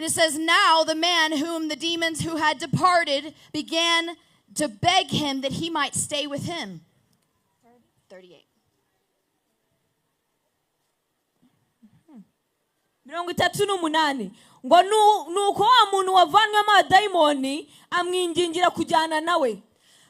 And it says, "Now the man whom the demons who had departed began to beg him that he might stay with him." 38. 38 ngo nuko wa muntu wavanywemo abadayimoni amwingingira kujyana nawe.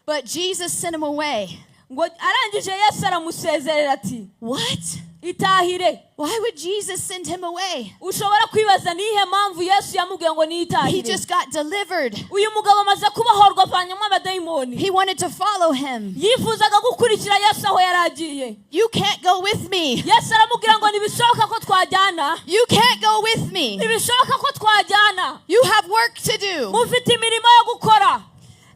But Jesus sent him away. Ngo arangije Yesu aramusezerera ati What? Itahire. Why would Jesus send him away? Ushobora kwibaza niyihe mpamvu Yesu yamubwiye ngo He niyitahire. just got delivered. Uyu mugabo amaze kubohorwa avanyemo abadayimoni. He wanted to follow him. Yifuzaga gukurikira Yesu aho yari agiye. "You can't go with me. Yesu aramubwira ngo ntibishoboka ko twajyana. You can't go with me. Ntibishoboka ko twajyana. You have work to do." Mufite imirimo yo gukora.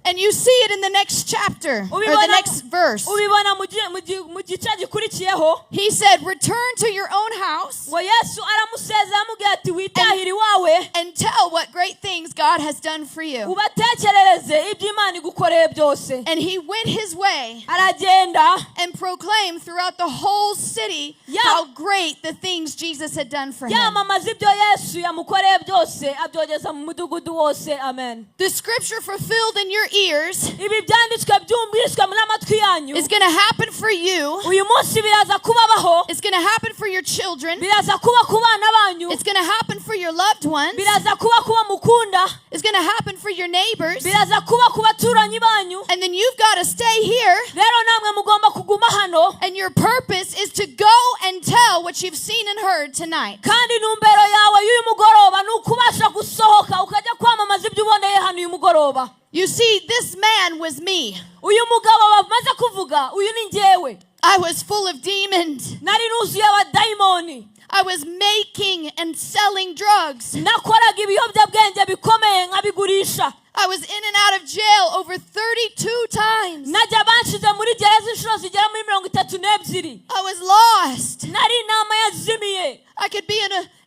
And you see it in the next chapter or the next verse. Ubibona mu gice gikurikiyeho. He said, "Return to your own house Ngo Yesu aramusezera amubwira ati witahire iwawe and tell what great things God has done for you." ubatekerereze ibyo Imana igukoreye byose. And he went his way Aragenda and proclaimed throughout the whole city how great the things Jesus had done for him. Yamamaza ibyo Yesu yamukoreye byose abyogeza mu mudugudu wose. Amen. The scripture fulfilled in your ears Ibi byanditswe byumviswe n'amatwi yanyu is going to happen for you. uyu munsi biraza kubabaho. It's going to happen for your children. Biraza kuba ku bana banyu. It's going to happen for your loved ones. Biraza kuba kuba mukunda. It's going to happen for your neighbors. Biraza kuba ku baturanyi banyu. And then you've got to stay here. Rero namwe mugomba kuguma hano. And your purpose is to go and tell what you've seen and heard tonight. Kandi intumbero yawe y'uyu mugoroba ni ukubasha gusohoka ukajya kwamamaza ibyo uboneye hano uyu mugoroba. You see, this man was me. Uyu mugabo bamaze kuvuga uyu ni njyewe. I was full of demons. Nari nuzuye abadayimoni. I was making and selling drugs. Nakoraga ibiyobyabwenge bikomeye nkabigurisha. I was in and out of jail over 32 times. Najya banshize muri gereza inshuro zigera muri 32. I was lost. Nari intama yazimiye. I could be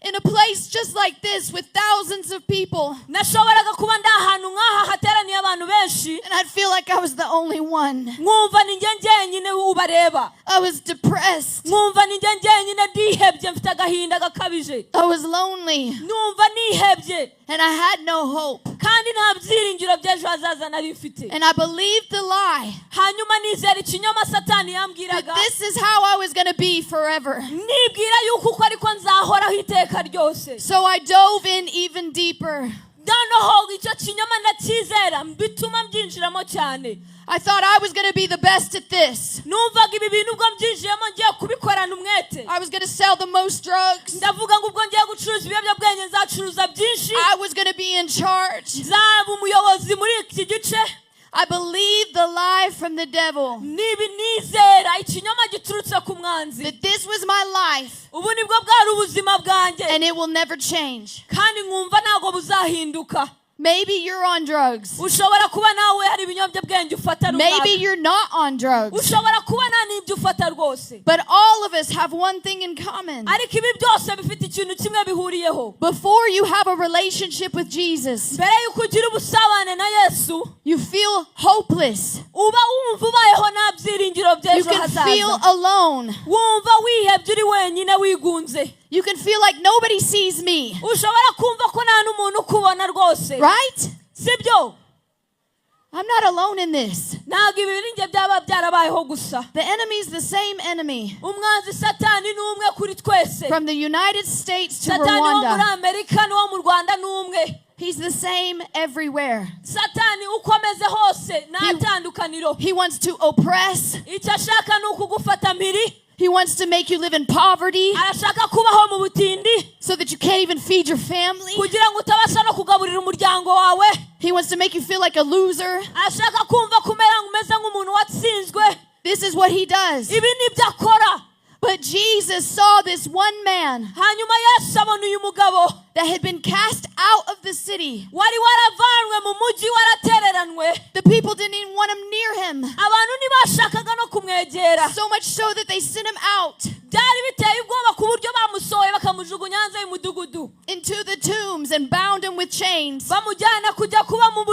in a place just like this with thousands of people, Nashoboraga kuba ndi ahantu nk'aha hateraniye abantu benshi and I'd feel like I was the only one. Nkumva ni njye njyenyine ubareba. I was depressed. Nkumva ni njye njyenyine ndihebye mfite agahinda gakabije. I was lonely, Numva nihebye and I had no hope. Kandi nta byiringiro by'ejo hazaza nari mfite. And I believed the lie Hanyuma nizera ikinyoma Satani that yambwiraga this is how I was going to be forever. Nibwira yuko uko ariko nzahoraho iteka ryose. So I dove in even deeper. Noneho icyo kinyoma ndacyizera bituma mbyinjiramo cyane. I thought I was going to be the best at this. Numvaga ibi bintu ubwo mbyinjiyemo ngiye kubikorana umwete. I was going to sell the most drugs. Ndavuga ngo ubwo ngiye gucuruza ibiyobyabwenge nzacuruza byinshi. I was going to be in charge. Nzaba umuyobozi muri iki gice. I believed the lie from the devil Niba nizera ikinyoma giturutse ku mwanzi that this was my life ubu nibwo bwari ubuzima bwanjye and it will never change. Kandi nkumva ntabwo buzahinduka. Maybe you're on drugs. Ushobora kuba nawe hari ibiyobyabwenge ufata Maybe runaka. you're not on drugs. Ushobora kuba nta n'ibyo ufata rwose. But all of us have one thing in common. Ariko ibi byose bifite ikintu kimwe bihuriyeho. Before you have a relationship with Jesus, Mbere y'uko ugira ubusabane na Yesu, you feel hopeless. Uba wumva ubayeho nta byiringiro You by'ejo can feel hazaza. Alone. Wumva wihebye uri wenyine wigunze. You can feel like nobody sees me. Ushobora kumva ko nta n'umuntu ukubona rwose. Right? Sibyo? I'm not alone in this. Ntabwo ibi biri njye byaba byarabayeho gusa. The enemy's the same enemy Umwanzi Satani ni umwe kuri twese. From the United States to Satani wo muri Rwanda. Amerika n'uwo mu Rwanda ni umwe. He's the same everywhere. Satani uko ameze hose nta tandukaniro. He wants to oppress. Icyo ashaka ni ukugufata mpiri. He wants to make you live in poverty Arashaka kubaho mu butindi so that you can't even feed your family. Kugira ngo utabasha no kugaburira umuryango wawe. He wants to make you feel like a loser. Arashaka kumva kumera umeze nk'umuntu watsinzwe. This is what he does. Ibi ni byo akora. But Jesus saw this one man Hanyuma Yesu abona uyu mugabo that had been cast out of the city. Wari waravanwe mu mujyi waratereranwe. The people didn't even want him near him. Abantu ntibashakaga no kumwegera. So much so that they sent him out Byari biteye ubwoba ku buryo bamusohoye bakamujugunya hanze y'umudugudu into the tombs and bound him with chains. Bamujyana kujya kuba mu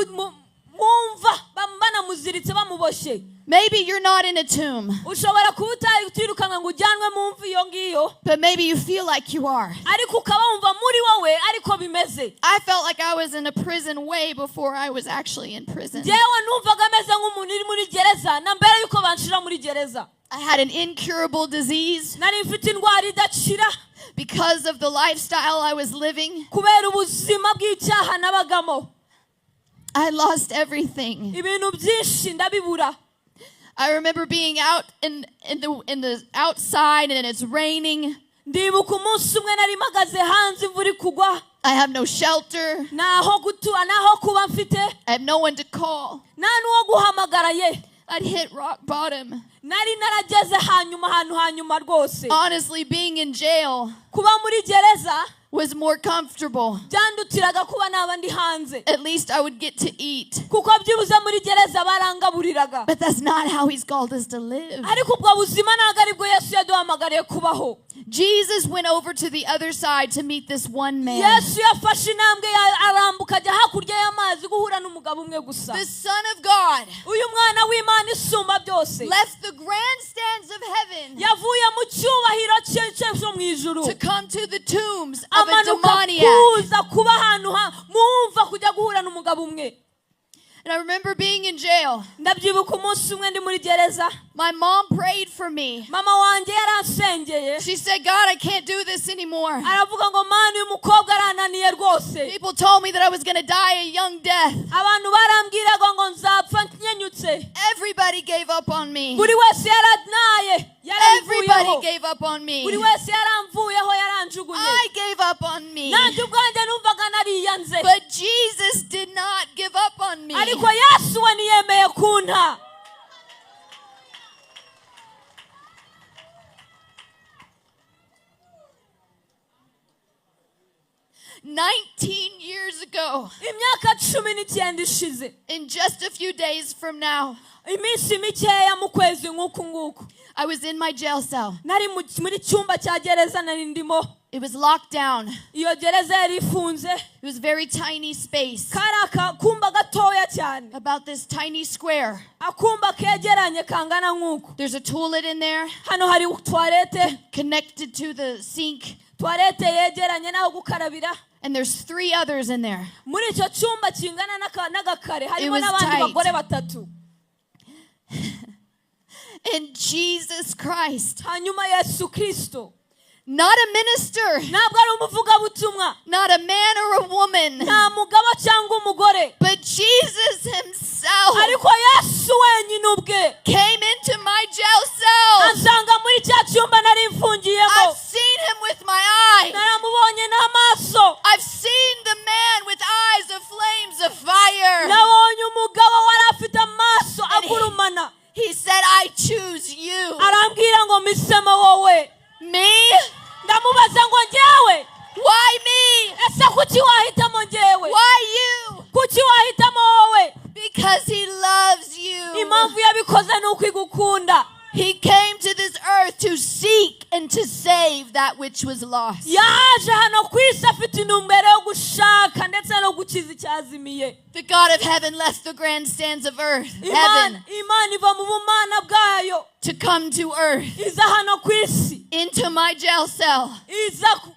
mva banamuziritse bamuboshye. Maybe you're not in a tomb, Ushobora kuba utari utirukanwe ngo ujyanwe mu mva iyo ngiyo but maybe you feel like you are. Ariko ukaba wumva muri wowe ariko. ariko bimeze. I felt like I was in a prison way before I was actually in prison. Njyewe numvaga ameze nk'umuntu uri muri gereza na mbere y'uko banshira muri gereza. I had an incurable disease Nari mfite indwara idakira because of the lifestyle I was living. Kubera ubuzima bw'icyaha nabagamo. I lost everything. Ibintu byinshi ndabibura. I remember being out in the outside and it's raining. Ndibuka umunsi umwe nari mpagaze hanze imvura iri kugwa. I have no shelter. Ntaho gutura ntaho kuba mfite. I have no one to call. Nta n'uwo guhamagara ye. I'd hit rock bottom. Nari narageze hanyuma ahantu hanyuma rwose. Honestly, being in jail Kuba muri gereza was more comfortable. Byandutiraga kuba naba ndi hanze. At least I would get to eat. Kuko byibuze muri gereza barangaburiraga. But that's not how he's called us to live. Ariko ubwo buzima ntabwo aribwo Yesu yaduhamagariye kubaho. Jesus went over to the other side to meet this one man. Yesu yafashe intambwe ya- arambuka ajya hakurya y'amazi guhura n'umugabo umwe gusa. The Son of God Uyu mwana w'Imana isumba byose left the grandstands of heaven yavuye mu cyubahiro cye cye cyo mu ijuru to come to the tombs of a amanuka demoniac. Kuza kuba ahantu ha mumva kujya guhura n'umugabo umwe. And I remember being in jail. Ndabyibuka umunsi umwe ndi muri gereza. My mom prayed for me. Mama wanjye yaransengeye. She said, "God, I can't do this anymore." Aravuga ngo Mana uyu mukobwa arananiye rwose. People told me that I was going to die a young death. Abantu barambwiraga ngo nzapfa nkenyutse. Everybody gave up on me. Buri wese yaranaye Everybody yarabivuyeho. Gave up on me. Buri wese yaramvuyeho yaranjugunye. I gave up on me. Nanjye ubwanjye numvaga nariyanze. But Jesus did not give up on me. Ariko Yesu we ntiyemeye kunta. 19 years ago, Imyaka 19 ishize, in just a few days from now, iminsi mikeya mu kwezi nk'uku nguku, I was in my jail cell. Nari mu- muri cyumba cya gereza nari ndimo. It was locked down. Iyo gereza yari ifunze. It was a very tiny space, Kari akumba gatoya cyane, about this tiny square. Akumba kegeranye kangana nk'uku. There's a toilet in there Hano hari toilette, connected to the sink, toilette yegeranye n'aho gukarabira. And there's three others in there. Muri icyo cyumba kingana n'aka- n'agakare harimo Was n'abandi tight. bagore batatu. And Jesus Christ, Hanyuma Yesu Kirisito, not a minister, ntabwo ari umuvugabutumwa, not a man or a woman, nta mugabo cyangwa umugore, but Jesus himself ariko Yesu wenyine ubwe came into my jail cell. ansanga muri cya cyumba nari mfungiyemo. I've seen him with my eyes. Naramubonye n'amaso. I've seen the man with eyes of flames of fire. Nabonye umugabo wari afite amaso And agurumana. He said, "I choose you." Arambwira ngo mpisemo wowe. Me? Ndamubaza ngo njyewe? Why me? Ese kuki wahitamo njyewe? Why you? Kuki wahitamo wowe? Because he loves you. Impamvu yabikoze ni uko igukunda. He came to this earth to seek and to save that which was lost. Yaje hano ku isi afite intumbero yo gushaka ndetse no gukiza icyazimiye. The God of heaven left the grandstands of earth, Imana heaven, Imana iva mu bumana bwayo to come to earth, iza hano ku isi, into my jail cell. Iza ku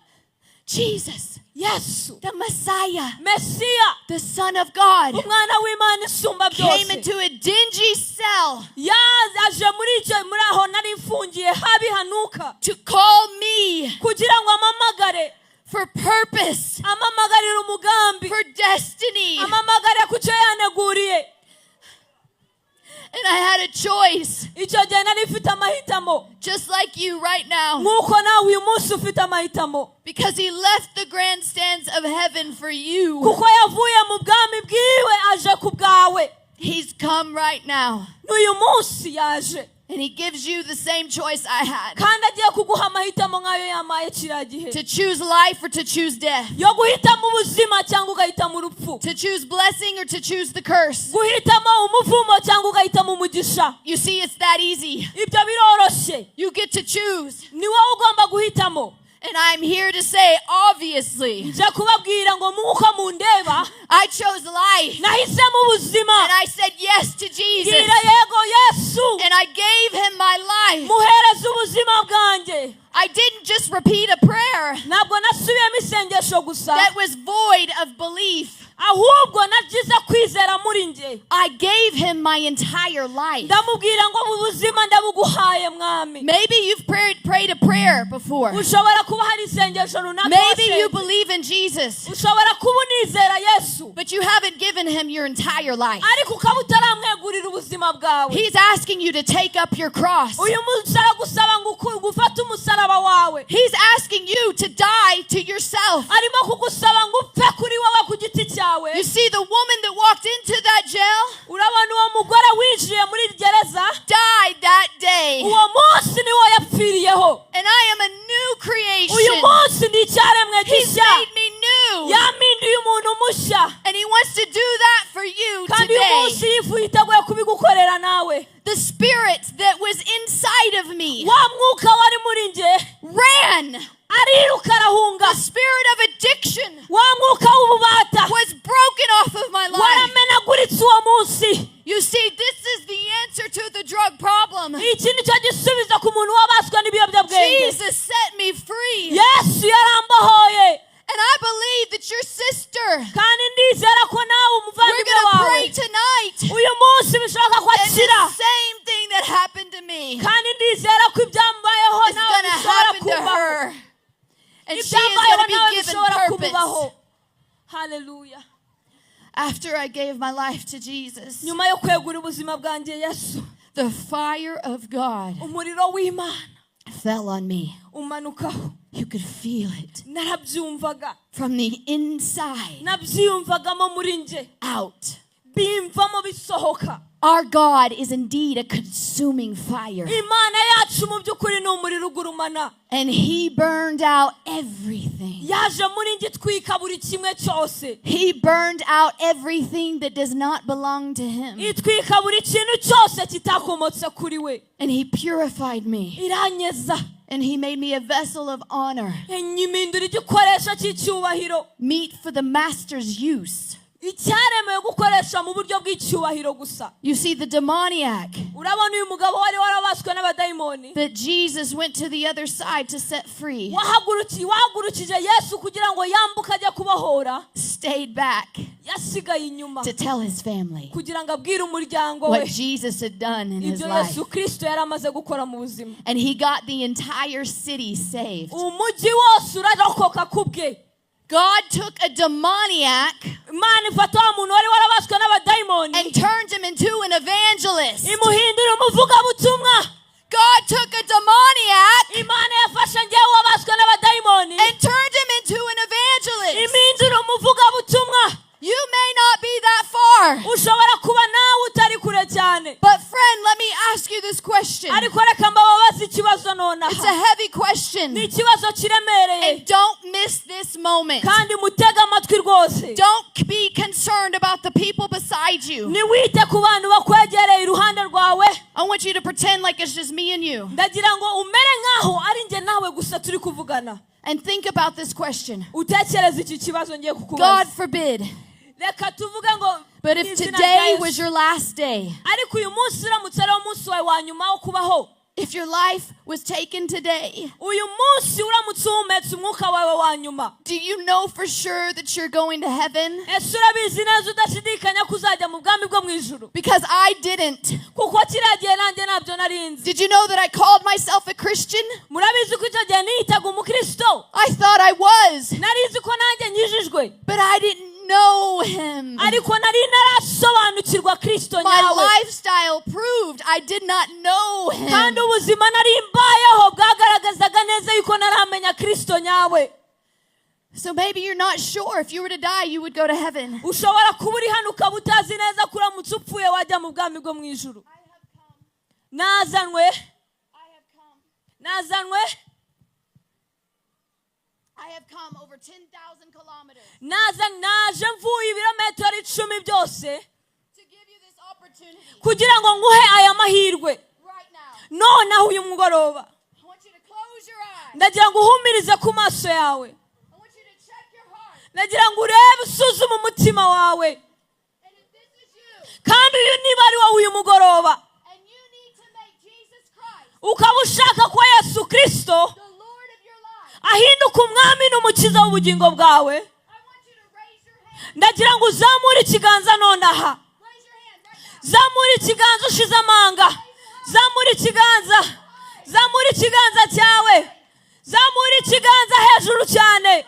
Jesus, Yesu, the Messiah, Mesiya, the Son of God, umwana w'Imana isumba came byose, into a dingy cell yaje muri icyo muri aho nari mfungiye habi hanuka to call me kugira ngo ampamagare for purpose, ampamagarire umugambi, for destiny. Ampamagare ku cyo yanteguriye. And I had a choice, Icyo gihe nari mfite amahitamo, just like you right now, nk'uko nawe uyu munsi ufite amahitamo, because he left the grandstands of heaven for you. Kuko yavuye mu bwami bwiwe aje ku bwawe. He's come right now, N'uyu munsi yaje, and he gives you the same choice I had: kandi agiye kuguha amahitamo nk'ayo yampaye kiriya gihe, to choose life or to choose death, yo guhitamo ubuzima cyangwa ugahitamo urupfu, to choose blessing or to choose the curse. Guhitamo umuvumo cyangwa ugahitamo umugisha. You see, it's that easy. Ibyo biroroshye. You get to choose. Ni wowe ugomba guhitamo. And I'm here to say, obviously, Nje kubabwira ngo nk'uko mundeba, I chose life. Nahisemo ubuzima. And I said yes to Jesus. Mbwira yego Yesu. And I gave him my life. Muhereza ubuzima bwanjye. I didn't just repeat a prayer Ntabwo nasubiyemo isengesho gusa, that was void of belief. Ahubwo nagize kwizera muri njye. I gave him my entire life. Ndamubwira ngo mu buzima ndabuguhaye, Mwami. Maybe you've prayed a prayer before. Ushobora kuba hari isengesho runaka Maybe you wasenze. Believe in Jesus, Ushobora kuba unizera Yesu, but you haven't given him your entire life. Ariko ukaba utaramwegurira ubuzima bwawe. He's asking you to take up your cross. Uyu munsi aragusaba ngo gufate umusaraba wawe. He's asking you to die to yourself. Arimo kugusaba ngo upfe kuri wowe ku giti cyawe. You see, the woman that walked into that jail Urabona uwo mugore winjiye muri gereza, died that day. Uwo munsi niwo yapfiriyeho. And I am a new Uyu creation. Munsi ni icyaremwe He's gishya. made me new. Yampinduye umuntu mushya. And he wants to do that for you Kandi uyu munsi today. yifu yiteguye kubigukorera nawe. The spirit that was inside of me Wa mwuka wari muri njye ran. Ariruka arahunga. The spirit of addiction Wa mwuka w'ububata was broken off of my life. Waramenaguritse uwo munsi. You see, this is the answer to the drug problem. Iki ni cyo gisubizo ku muntu wabaswe n'ibiyobyabwenge. Jesus set me free. Yesu yarambohoye. And I believe that your sister, Kandi ndizera ko nawe we're umuvandimwe going to wawe, pray tonight. Uyu munsi bishoboka ko And akira. the same thing that happened to me Kandi ndizera ko ibyambayeho is nawe going to bishobora happen to kubaho. her. And she is Ibyambayeho going to nawe be given bishobora kumubaho. purpose. Haleluya. After I gave my life to Jesus, Nyuma yo kwegura ubuzima bwanjye Yesu, the fire of God umuriro w'Imana fell on me. Umanukaho. You could feel it Narabyumvaga. From the inside Nabyiyumvagamo muri njye, out. Bimvamo bisohoka. Our God is indeed a consuming fire. Imana yacu mu by'ukuri ni umuriro ugurumana. And He burned out everything. Yaje muri njye itwika buri kimwe cyose. He burned out everything that does not belong to Him. Itwika buri kintu cyose kitakomotse kuri we. And He purified me. Iranyeza. And He made me a vessel of honor, Inyimindura igikoresho cy'icyubahiro, meet for the master's use. Icyaremewe gukoresha mu buryo bw'icyubahiro gusa. You see, the demoniac Urabona uyu mugabo wari warabaswe n'abadayimoni, that Jesus went to the other side to set free wahagurukiye wahagurukije Yesu kugira ngo yambuke ajye kubohora, stayed back yasigaye inyuma to tell his family kugira ngo abwire umuryango we what Jesus had done in his ibyo life. Yesu Kirisito yari amaze gukora mu buzima. And he got the entire city saved. Umujyi wose urarokoka ku bwe. God took a demoniac Imana ifata wa muntu wari warabaswe n'abadayimoni and turned him into an evangelist. Imuhindura umuvugabutumwa. God took a demoniac Imana yafashe ngewe wabaswe n'abadayimoni and turned him into an evangelist. imindura umuvugabutumwa. You may not be that far, Ushobora kuba nawe utari kure cyane, but friend, let me ask you this question. Ariko reka mbababaze ikibazo It's a nonaha. Heavy question. Ni ikibazo kiremereye. And don't miss this moment. Kandi mutege amatwi rwose. Don't be concerned about the people beside you. Ntiwite ku bantu bakwegereye iruhande rwawe. I want you to pretend like it's just me and you. Ndagira ngo umere nk'aho ari njye nawe gusa turi kuvugana. And think about this question. Utekereze iki kibazo ngiye kukubaza. God forbid, Reka tuvuge ngo but if mu izina rya today Yesu. Was your last day, Ariko uyu munsi uramutse ariwo munsi wawe wa nyuma wo kubaho, if your life was taken today, uyu munsi uramutse uhumetse umwuka wawe wa nyuma, do you know for sure that you're going to heaven? Ese urabizi neza udashidikanya ko uzajya mu bwami bwo mu ijuru? Because I didn't. Kuko kiriya gihe nanjye ntabyo narinzi. Did you know that I called myself a Christian? Murabizi ko icyo gihe niyitaga umukristo? I thought I was, Narizi ko nanjye nkijijwe, but I didn't know him. Ariko nari ntarasobanukirwa Kristo My nyawe. Lifestyle proved I did not know him. Kandi ubuzima nari mbayeho bwagaragazaga neza yuko ntaramenya Kristo nyawe. So maybe you're not sure if you were to die, you would go to heaven. Ushobora kuba uri hano ukaba utazi neza ko uramutse upfuye wajya mu bwami bwo mu ijuru. Nazanwe, nazanwe, I have come over 10,000 kilometers naza naje mvuye ibirometero 10 byose to give you this opportunity kugira ngo nguhe aya mahirwe right now. Nonaho uyu mugoroba. I want you to close your eyes. Ndagira ngo uhumirize ku maso yawe. I want you to check your heart. Ndagira ngo urebe usuzume umutima wawe. And if this is you, Kandi uyu niba ari wowe uyu mugoroba, and you need to make Jesus Christ ukaba ushaka ko Yesu Kirisito the Ahinduke umwami n'umukiza w'ubugingo bwawe. I want you to raise your hand. Ndagira ngo uzamure ikiganza nonaha. Raise your hand right now. Zamura ikiganza ushize amanga, zamura ikiganza, zamura ikiganza cyawe, zamura ikiganza hejuru cyane,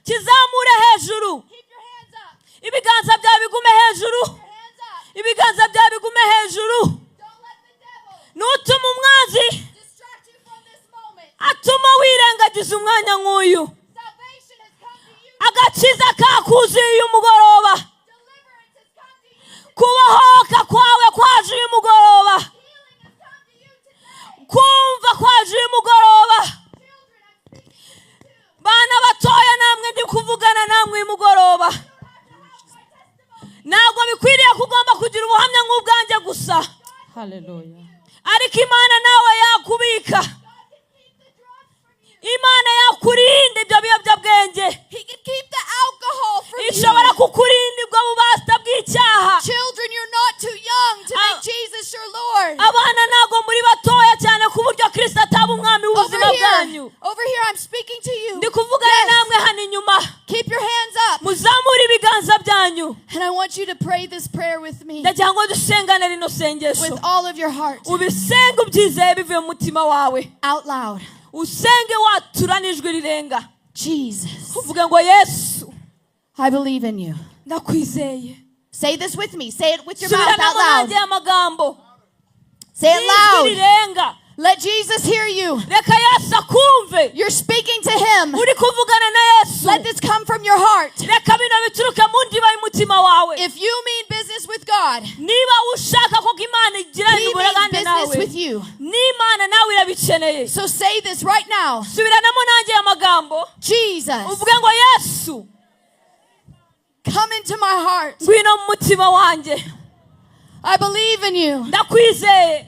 kizamure hejuru. Keep your hands up. Ibiganza byawe bigume hejuru. Your hands up. Ibiganza byawe bigume hejuru. Don't let the devil Ntutuma umwanzi distract you from this moment. atuma wirengagiza umwanya nk'uyu. Salvation has come to you. Agakiza kakuzuye uyu mugoroba. Deliverance has come to you. Kubohoka kwawe kwaje uyu mugoroba. Healing has come to you today. Kumva kwaje uyu mugoroba. Children, I'm speaking to you too. Bana batoya, namwe ndi kuvugana namwe uyu mugoroba. Ntabwo bikwiriye ko ugomba kugira ubuhamya nk'ubwanjye gusa. Hallelujah. Ariko Imana nawe yakubika. God can keep the drugs from you. Imana yakurinda ibyo biyobyabwenge. He can keep the alcohol from Ishobora you. Kukurinda ubwo bubata bw'icyaha. Children, you're not too young to Ah. make Jesus your Lord. Abana, ntabwo muri batoya cyane ku buryo Kirisito ataba umwami Over w'ubuzima here, bwanyu. over here, I'm speaking to you. Ndi kuvugana Yes. namwe hano inyuma. Keep your hands up. Muzamure ibiganza byanyu. And I want you to pray this prayer with me Ndagira ngo dusengane rino sengesho with all of your heart, ubisenge ubyizeye bivuye mu mutima wawe, out loud. Usenge watura n'ijwi rirenga. Jesus, Uvuge ngo Yesu, I believe in you. Ndakwizeye. Say this with me. Say it with your mouth out Subiranamo loud. nanjye amagambo Say it n'ijwi loud. rirenga. Let Jesus hear you. Reka Yesu akumve. You're speaking to him. Uri kuvugana na Yesu. Let this come from your heart. Reka bino bituruke mu ndiba y'umutima wawe. If you mean business with God, Niba ushaka ko Imana igirana He means uburagane business nawe, with you. n'Imana nawe irabikeneye. So say this right now. Subiranamo nanjye aya magambo. Jesus, Uvuge ngo Yesu, come into my heart. Ngwino mu mutima wanjye. I believe in you. Ndakwizeye.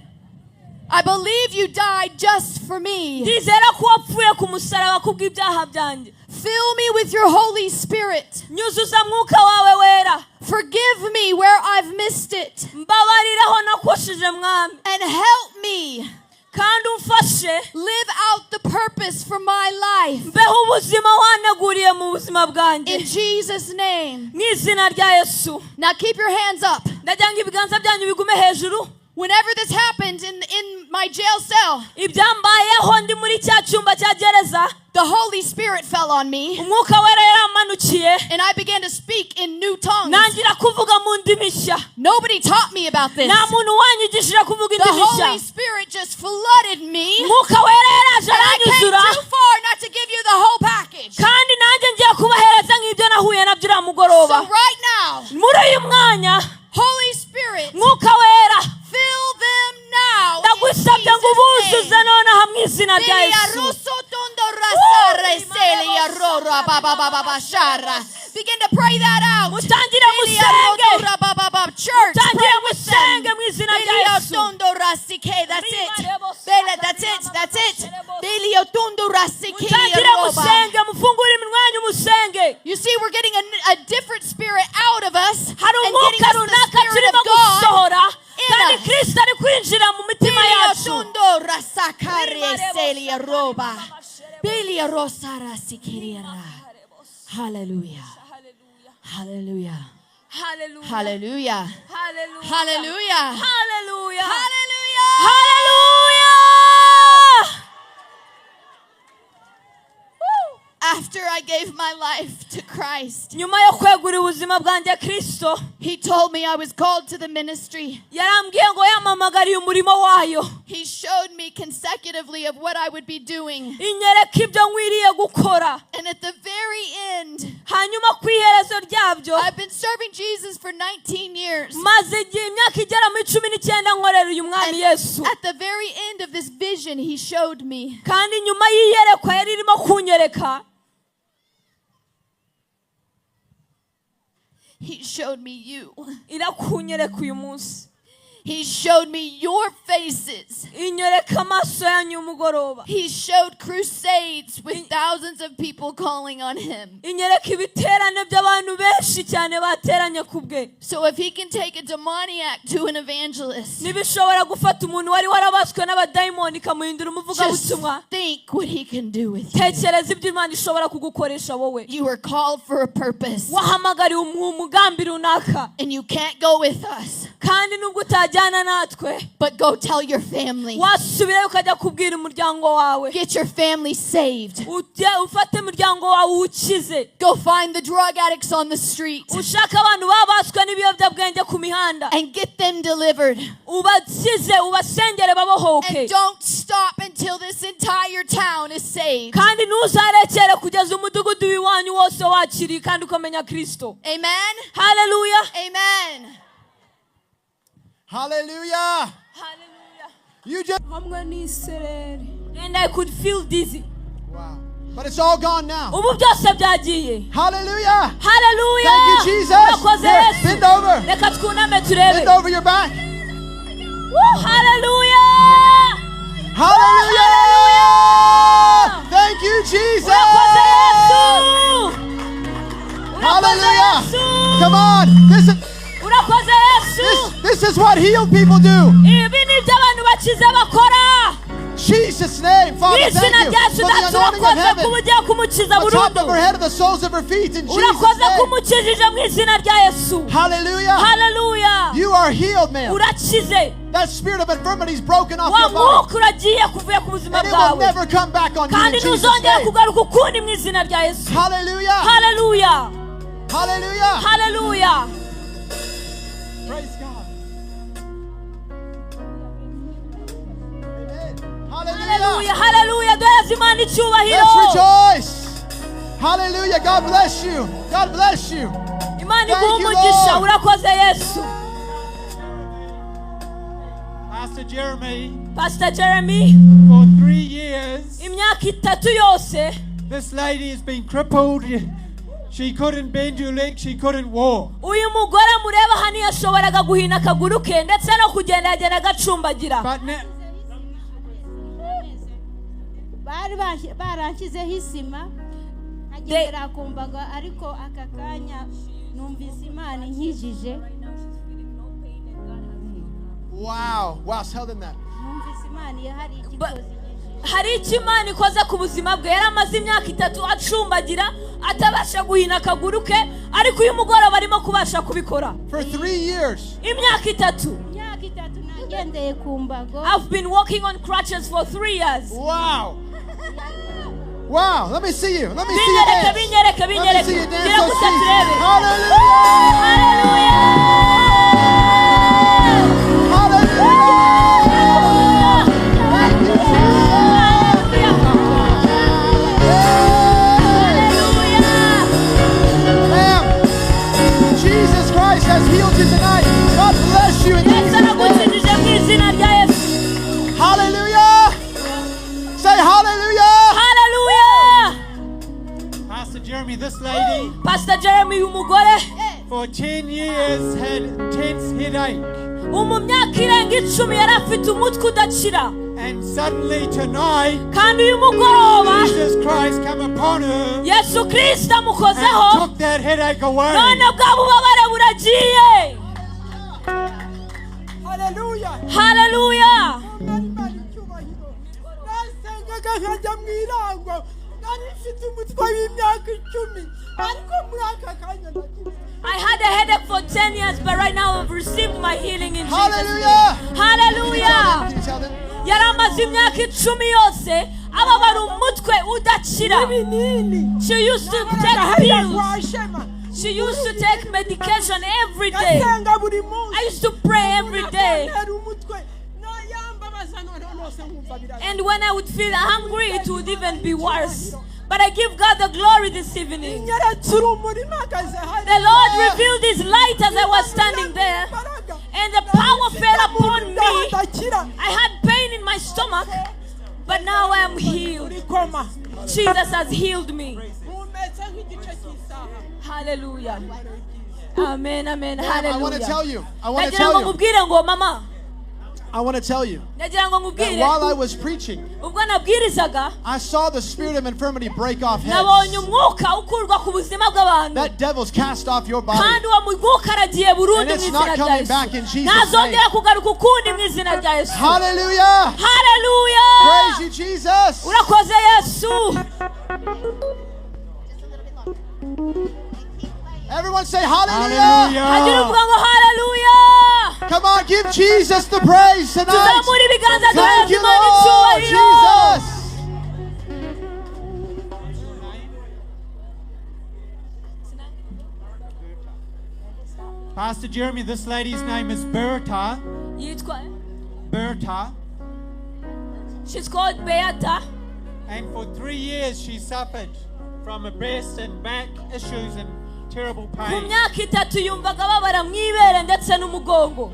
I believe you died just for me. Ndizera ko wapfuye ku musaraba kubw'ibyaha byanjye. Fill me with your Holy Spirit. Nyuzuza mwuka wawe wera. Forgive me where I've missed it. Mbabariraho nakoshije, mwami. And help me Kandi umfashe live out the purpose for my life. mbeho ubuzima wanteguriye mu buzima bwanjye. In Jesus' name. Mu izina rya Yesu. Now keep your hands up. Ndagira ngo ibiganza byanyu bigume hejuru. Whenever this happened in my jail cell, Ibyambayeho ndi muri cya cyumba cya gereza, the Holy Spirit fell on me umwuka wera yaramanukiye, and I began to speak in new tongues. Ntangira kuvuga mu ndimi nshya. Nobody taught me about this. Nta muntu wanyigishije kuvuga The indimi nshya. Holy Spirit just flooded me. Umwuka wera yaraje And I came aranyuzura. too far not to give you the whole package. Kandi nanjye ngiye kubahereza nk'ibyo nahuye nabyo uriya mugoroba. So right now, Muri uyu mwanya, Holy Spirit, mwuka wera, fill them now in ndagusabye ngo Jesus' ubuzuze name. nonaha mu izina rya Yesu. Begin to pray that out. Mutangire musenge. Church, Mutangire pray with them. musenge mu izina rya Yesu. That's it. That's it. That's it. Mutangire musenge, mufungure iminwa yanyu musenge. You see, we're getting a different spirit out of us Hari and getting umwuka us the runaka spirit turimo of God gusohora in kandi us. Kristo ari kwinjira mu mitima yacu. Tondo rasakare selia roba. Belia rosara sikiriara. Hallelujah. Hallelujah. Hallelujah. Hallelujah. Hallelujah. Hallelujah. Hallelujah. Hallelujah. Hallelujah. After I gave my life to Christ, Nyuma yo kwegurira ubuzima bwanjye Kristo, He told me I was called to the ministry. Yarambwiye ngo yampamagariye umurimo wayo. He showed me consecutively of what I would be doing. Inyereka ibyo nkwiriye gukora. And at the very end, Hanyuma ku iherezo ryabyo, I've been serving Jesus for 19 years. Maze igihe imyaka igera muri 19 nkorera uyu mwami And Yesu. at the very end of this vision, He showed me Kandi nyuma y'iyerekwa yari irimo kunyereka, He showed me you. Irakunyereka uyu munsi. He showed me your faces. Inyereka amaso yanyu y'umugoroba. He showed crusades with thousands of people calling on him. Inyereka ibiterane by'abantu benshi Benshi cyane bateranye ku bwe. So if he can take a demoniac to an evangelist, Ntibishobora gufata umuntu wari warabaswe n'abadayimoni ikamuhindura just umuvugabutumwa. Think what he can do with you. Tekereza ibyo Imana ishobora kugukoresha wowe. You were called for a purpose, Wahamagariwe umugambi runaka. And you can't go with us, Kandi nubwo utajyana natwe, but go tell your family. Wasubirayo ukajya kubwira umuryango wawe. Get your family saved. Ujye ufate umuryango wawe uwukize. Go find the drug addicts on the street Ushake abantu babaswe n'ibiyobyabwenge ku mihanda and get them delivered. Ubakize ubasengere babohoke. And don't stop until this entire town is saved. Kandi ntuzarekere kugeza umudugudu w'iwanyu wose wakiriye kandi ukamenya Kristo. Amen. Haleluya. Amen. Hallelujah. You just Hamwe n'isereri. And I could feel dizzy. Wow. But it's all gone now. Ubu byose byagiye. Hallelujah. Haleluya. Thank you, Jesus. Urakoze Here, Yesu. bend over. Reka twuname turebe. Bend over your back. Woo, haleluya. Hallelujah. Thank you, Jesus. Urakoze Yesu. Urakoze Hallelujah. Yesu. Come on. This is Urakoze Yesu. this is what healed people do. Ibi ni ibyo abantu bakize bakora. Jesus' name, Mu Father, thank izina you rya Yesu for the Data anointing of urakoze heaven. kuba ugiye kumukiza On top burundu. of her head and the soles of her feet in Jesus' Urakoze name. kumukijije mu izina rya Yesu. Hallelujah. Haleluya. You are healed, man. Urakize. That spirit of infirmity is broken off Wa your body. mwuka uragiye kuvuye ku buzima And it will bwawe never come back on you kandi in Jesus' ntuzongera name. kugaruka ukundi mu izina rya Yesu. Hallelujah. Haleluya. Hallelujah. Haleluya. Praise God. Amen. Haleluya. Hallelujah. Haleluya. Duhereze Imana icyubahiro. Let's rejoice. Hallelujah. God bless you. God bless you. Imana Thank iguhe you, umugisha. Lord. Urakoze Yesu. Pastor Jeremy, Pastor Jeremy, for 3 years, imyaka 3 yose this lady has been crippled. She couldn't bend her leg, she couldn't walk. Uyu mugore mureba hano yashoboraga guhina akaguru ke ndetse no kugenda yagenda agacumbagira. But now, Bari baranshyizeho isima nkagendera ku mbago ariko aka kanya numvise Imana inkijije. Wow. Wow. Tell them that. Numvise Imana iyo hari igikoze inkijije. Hari icyo Imana ikoze ku buzima bwe. Yari amaze imyaka 3 acumbagira atabasha guhina akaguru ke ariko uyu mugoroba arimo kubasha kubikora. For 3 years. Imyaka 3. Imyaka 3 nagendeye ku mbago. I've been walking on crutches for 3 years. Wow. Wow. Let me see you. Let me see you Binyereke dance. binyereke Let me binyereke. see you dance. Gira Let's gusa see. turebe. Hallelujah. Haleluya. Hallelujah. Thank you, Jesus. Hey. Ma'am, Jesus Christ has healed you tonight. God bless you in Yesu Jesus' name. aragukijije mu izina rya Yesu. Hallelujah. Say hallelujah. Haleluya. Pastor Jeremy, this lady Pastor Jeremy uyu mugore for 10 years had intense headache. Mu myaka irenga 10 yari afite umutwe udakira. And suddenly tonight, Kandi uyu mugoroba Jesus Christ come upon her Yesu Kirisito and amukozeho took that headache away. none bwa bubabare buragiye. Haleluya. Haleluya. Mwami Imana icyubahiro nasengaga nkajya mu irango nari mfite umutwe w'imyaka 10 ariko muri aka kanya nagize I had a headache for 10 years, but right now I've received my healing in Jesus' Hallelujah. name. Hallelujah. Can you tell them? Yari amaze imyaka 10 yose ababara umutwe udakira. N'ibinini. She used to take hariya pills. kwa Shema. She used to take medication every day. Ngasenga buri munsi. I used to pray every day. Akantera umutwe nayambabaza noneho nose nkumva biraza. And when I would feel hungry, it would even be worse. But I give God the glory this evening. Inyeretse urumuri mpagaze hariya. The Lord revealed His light as I was standing there, and the power fell upon me. Ndakira. I had pain in my stomach, but now I am healed. Uri koma. Jesus has healed me. Mpumetse nk'igice cy'isaha. Hallelujah. Amen, amen, I want to tell hallelujah. you. I want to Ndagira ngo tell you. nkubwire ngo mama, I want to tell you Ndagira ngo that nkubwire, while I was preaching, ubwo nabwirizaga, I saw the spirit of infirmity break off nabonye heads. Umwuka ukurwa ku buzima bw'abantu. That devil's cast off your body. Kandi uwo mwuka aragiye burundu And mu it's izina not rya coming Yesu. back in Jesus' Ntazongera name. kugaruka ukundi mu izina rya Yesu. Hallelujah! Haleluya! Praise you, Jesus! Urakoze Yesu. Everyone say hallelujah! Hagira uvuga ngo haleluya. Come on, give Jesus the praise tonight! Tuzamure ibiganza Thank duhereze you, Imana Lord icyubahiro. Jesus! Pastor Jeremy, this lady's name is Berta. Yitwa Berta. She's called Beata. And for 3 years she suffered from a breast and back issues and terrible Ku pain. myaka 3 yumvaga ababara mu ibere ndetse n'umugongo.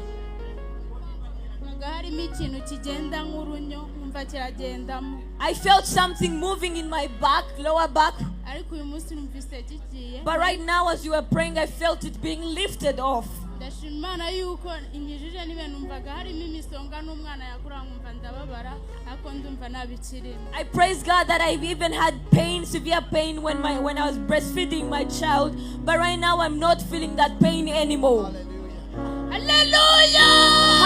Numvaga harimo ikintu kigenda nk'urunyo nkumva kiragendamo. I felt something moving in my back, lower back. Ariko uyu munsi numvise kigiye. But right now, as you were praying, I felt it being lifted off. Ndashima Imana yuko inkijije nibe numvaga harimo imisonga n'umwana yakura nkumva ndababara ariko ndumva ntabikirimo. I praise God that I've even had pain, severe pain when I was breastfeeding my child. But right now, I'm not feeling that pain anymore. Haleluya.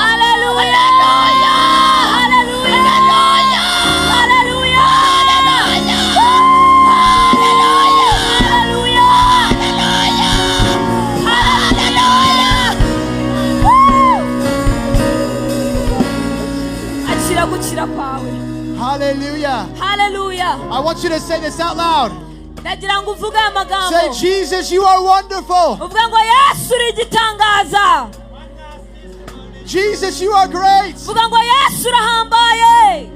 Hallelujah! Hallelujah! Hallelujah! Hallelujah! Hallelujah! Woo! Akira gukira kwawe. Hallelujah! Hallelujah! I want you to say this out loud. Ndagira ngo uvuge aya magambo. Say, "Jesus, you are wonderful. Uvuge ngo Yesu uri igitangaza. Jesus, you are great. Uvuga ngo Yesu urahambaye.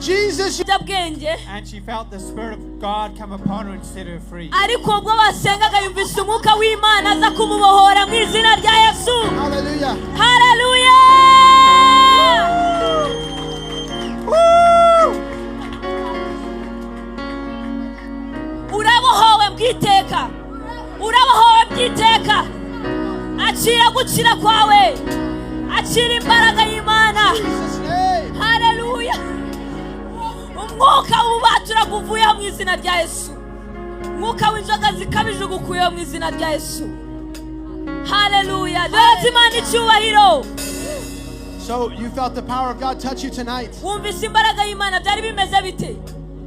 Jesus, you." Ibiyobyabwenge. And she felt the Spirit of God come upon her and set her free. Ariko ubwo basengaga yumvise umwuka w'Imana aza kumubohora mu izina rya Yesu. Hallelujah. Haleluya! Woo! Urabohowe bw'iteka, urabohowe bw'iteka. Akira gukira kwawe, akira imbaraga y'Imana. Jesus' name. Haleluya! Umwuka w'ububata uraguvuyeho mu izina rya Yesu. Umwuka w'inzoga zikabije ugukuyeho mu izina rya Yesu. Haleluya! Duhereze Imana icyubahiro. So you felt the power of God touch you tonight. Wumvise imbaraga y'Imana, byari bimeze bite?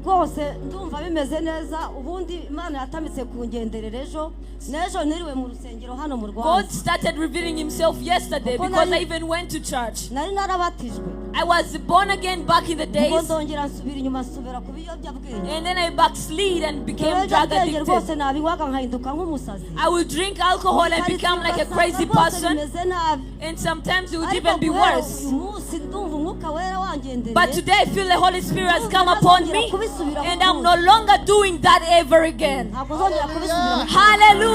Rwose ndumva bimeze neza. Ubundi Imana yatamitse kungenderera ejo n'ejo niriwe mu rusengero hano mu God Rwanda. Started revealing himself yesterday because I even went to church. Nari narabatijwe. I was born again back in the Ubwo days, ndongera nsubira inyuma nsubira ku biyobyabwenge. And then I backslid and became drug Ibiyobyabwenge rwose addicted. nabinywaga nkahinduka nk'umusazi. I would drink alcohol and become like a crazy Rwose person, bimeze nabi. And sometimes it would Ariko even be guhera worse. uyu munsi ndumva umwuka wera wangendereye. But today I feel the Holy Spirit has come upon me, and I'm no longer doing that ever again. Ntabwo nzongera kubisubira. Hallelujah!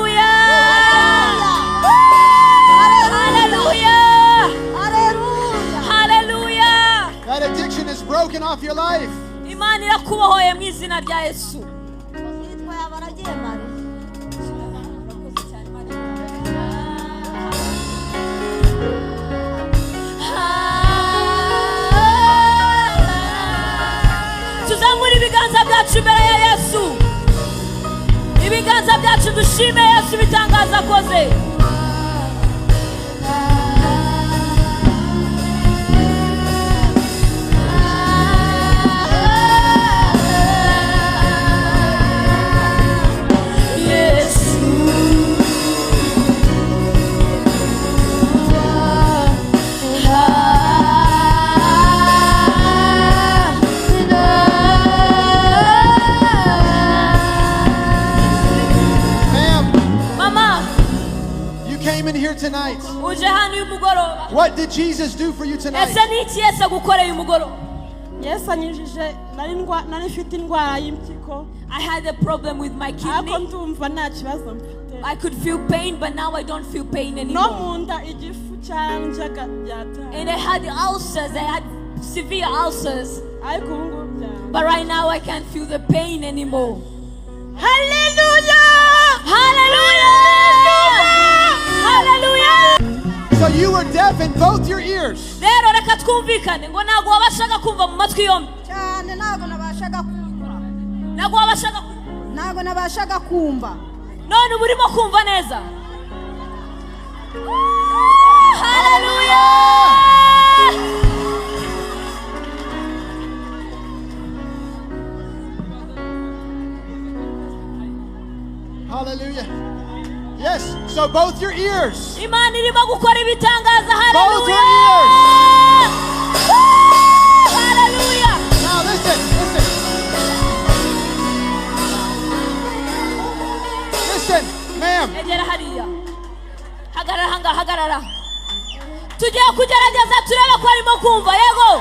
Hallelujah! Haleluya. Hallelujah! That addiction is broken off your life. Imana irakubohoye mu izina rya Yesu. Yitwa Yabaragiye Marie. Tuzamure ibiganza byacu imbere ya Yesu, ibiganza byacu dushime Yesu ibitangaza akoze. Yesu. Ma'am, Mama, you came in here tonight. Uje hano uyu mugoroba. What did Jesus do for you tonight? Ese ni iki Yesu agukoreye uyu mugoroba? Yesu anyujije nari ndwa- nari mfite indwara y'impyiko. I had a problem with my Ariko kidney. ndumva nta kibazo mfite. I could feel pain, but now I don't feel pain No anymore. mu nda igifu cyaranjaga byataye. And I had ulcers. I had severe ulcers. Ariko ubu ngubu byanga. But right now I can't feel the pain anymore. Haleluya. Hallelujah! Hallelujah! So you were deaf in both your ears. Rero reka Twumvikane ngo ntabwo wabashaga kumva mu matwi yombi. Cyane, ntabwo nabashaga kumva. Ntabwo wabashaga kumva. Ntabwo nabashaga kumva. None uba urimo kumva neza. Haleluya! Hallelujah. Yes, so both your ears. Imana irimo gukora ibitangaza. Both your Haleluya! ears. Haleluya! Now listen, listen. Listen, ma'am. Egera hariya, hagarara ahangaha, hagarara. Tugiye kugerageza turebe ko arimo kumva. Yego.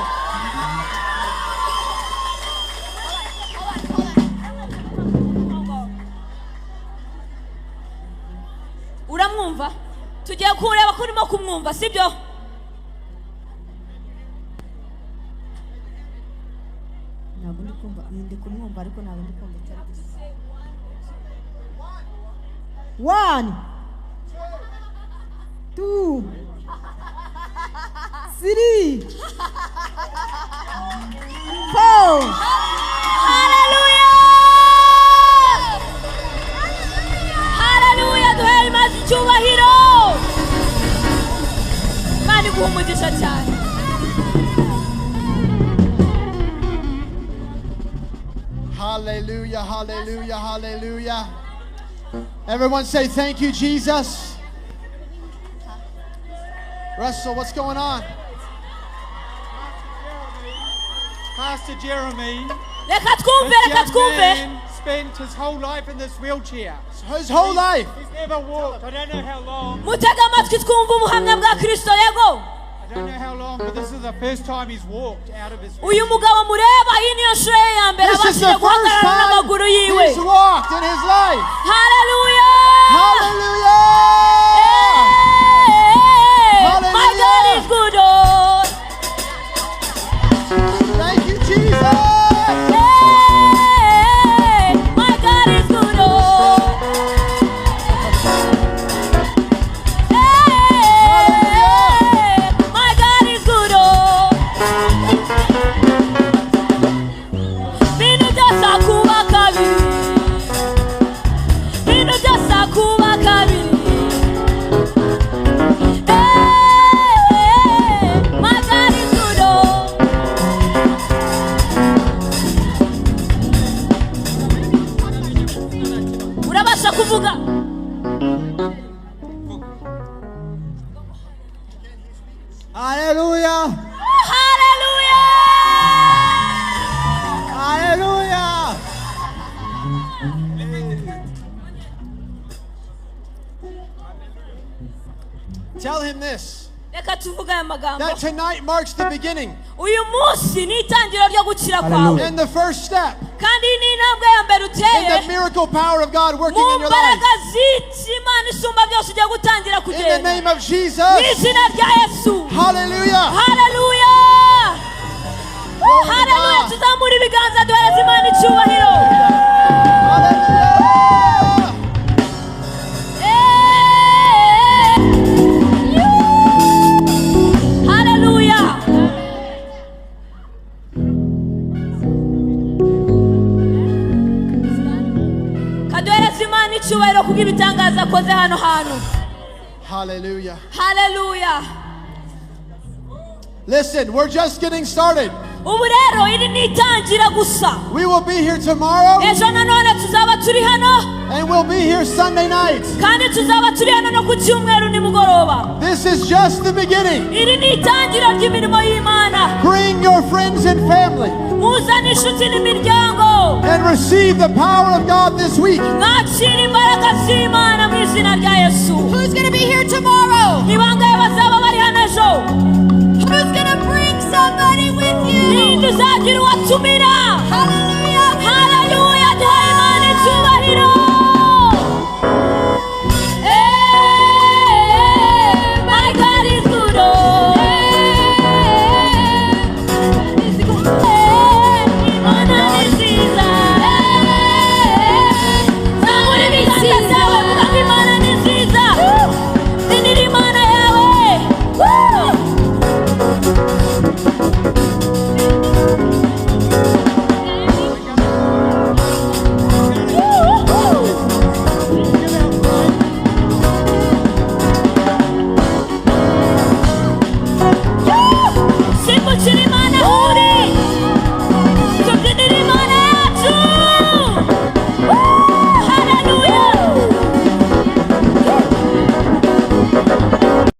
Uramwumva? Tugiye kureba ko urimo kumwumva, sibyo? Ntabwo ndi kumva. Ndi kumwumva, ariko ntabwo ndi kumva icyo ari kuvuga. One, two, three, four. Haleluya, haleluya! Duhere Imana icyubahiro. Imana iguha umugisha cyane. Hallelujah, hallelujah, hallelujah. Everyone say, "Thank you, Jesus." Russell, what's going on? Pastor Jeremy, Reka twumve. This Reka young twumve. Man spent his whole life in this wheelchair. His whole life. He's never walked. I don't know how long. Mutege amatwi twumve ubuhamya bwa Kirisito. Yego. I don't know how long, but this is the first time he's walked out of his Uyu mugabo mureba, iyi niyo nshuro ye ya mbere This is abashije the first guhagarara time n'amaguru yiwe. he's walked in his life. Haleluya! Hallelujah! Hey, my God Hallelujah. is good, oh. Thank you, Jesus. Hey, my God is good, oh. Hey, my God is good, oh. Bintu byose akuba kabiri, bintu byose akuba kabiri. Hey, my God is good, oh. Urabasha kuvuga? Hallelujah! Haleluya! Hallelujah! Tell him this, Reka tuvuge aya magambo, that tonight marks the beginning uyu munsi ni itangiriro ryo gukira kwawe and the first step kandi iyi ni intambwe ya mbere in uteye the miracle power of God working mu in your life. mbaraga z'Imana isumba byose ugiye gutangira In the kugenda name of mu Jesus. izina rya Yesu. Hallelujah. Haleluya, haleluya! God. Tuzamura ibiganza duhereze Imana icyubahiro. Hallelujah. Eh! Haleluya! Kaduhereze Imana icyubahiro kubw'ibitangaza akoze hano hantu. Hallelujah. Haleluya! Listen, we're just getting started. Ubu rero iri ni itangira gusa. We will be here tomorrow Ejo nanone tuzaba turi hano and we'll be here Sunday night. kandi tuzaba turi hano no ku cyumweru nimugoroba. This is just the beginning. Iri ni itangira ry'imirimo y'Imana. Bring your friends and family Muzane inshuti n'imiryango and receive the power of God this week. Mwakira imbaraga z'Imana mu izina rya Yesu. Who's going to be here tomorrow? Ni bangahe bazaba bari hano ejo? Who's going to bring somebody with you? Ninde uzagira uwatumira? Hallelujah.